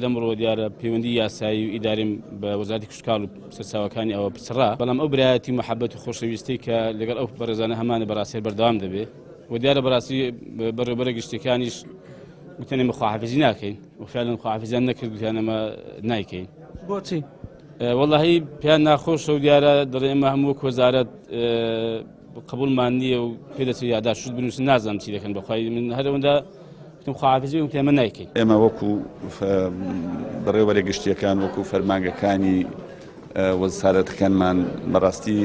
لەم ڕووە دیارە پەیوەندی یاسایی و ئیداریم بە وەزارەتی کشتوکاڵ و سەرچاوەکانی ئەوە پچڕا، بەڵام ئەو برایەتی و مەحەبەت و خۆشەویستی کە لەگەڵ ئەو بەڕێزانە هەمانە بەڕاستی هەر بەردەوام دەبێ و دیارە بەڕاستی بەڕێوەبەرە گشتیەکانیش گوتیان ئێمە خواحافیزی ناکەین و فعلا خواحافیزیان نەکرد، گوتیان ئێمە نایکەین. بۆچی؟ وەڵاهی پێیان ناخۆشە و دیارە دەڵێ ئێمە هەموو وەک وەزارەت قبولمان نییە و پێ دەچێت یاداشت بنووسن، نازانم چی دەکەن بەخوای من هەر ئەوەندە گوتم خواحافیزی بکەم ئێمە نایکەین. ئێمە وەکو بەڕێوەبەرە گشتیەکان وەکو فەرمانگەکانی وەزارەتەکانمان بەڕاستی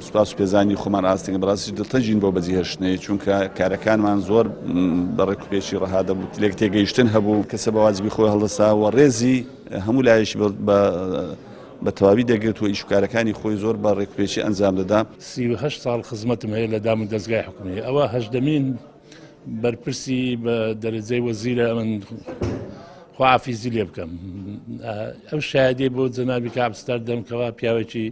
سوپاس و پێزانی خۆمان ئاستنگە بەڕاستی دڵتەنگین بۆ بەجێهێشتنەوەی، چونکە کارەکانمان زۆر بە ڕێکوپێکی ڕەها دەبوو، لێک تێگەیشتن هەبوو، کەسە بە واجبی خۆی هەڵدەسا و ڕێزی هەموو لایەکی بە تەواوی دەگرت و ئیش و کارەکانی خۆی زۆر بە ڕێکوپێکی ئەنجام دەدا. 38 ساڵ خزمەتم هەیە لە دام و دەزگای حکومی، ئەوە هەژدەمین بەرپرسی بە دەرەجەی وەزیرە من خواحافیزی لێ بکەم. ئەو شایدی بۆ جەنابی کاک ستار دەم کەوا پیاوێکی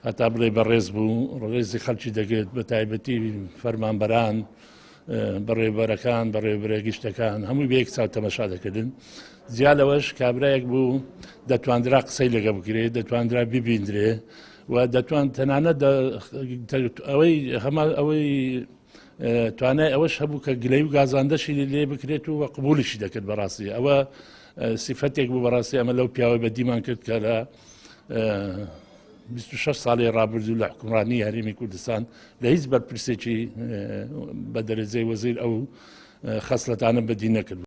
هەتا بڵێ بەڕێز بوو، ڕێزی خەڵکی دەگرت، بە تایبەتی فەرمانبەران، بەڕێوەبەرەکان، بەڕێوەبەرە گشتەکان، هەمووی بە یەک چاو تەمەشا دەکردن. جیا لەوەش کابرایەک بوو دەتواندرا قسەی لەگە بکرێت، دەتواندرا ببیندرێ و دەتوان تەنانەت ئەوەی هەما ئەوەی توانای ئەوەش هەبوو کە گلەی و گازاندەشی لێ بکرێت و قبولیشی دەکرد. بەڕاستی ئەوە سیفەتێک بوو بەڕاستی ئەمە لەو پیاوەی بەدیمان کرد کە لە 26 ساڵی ڕابردوو لە حکومڕانی هەرێمی کوردستان لە هیچ بەرپرسێکی بە دەرەجەی وەزیر ئەو خەسلەتانە بەدی نەکرد.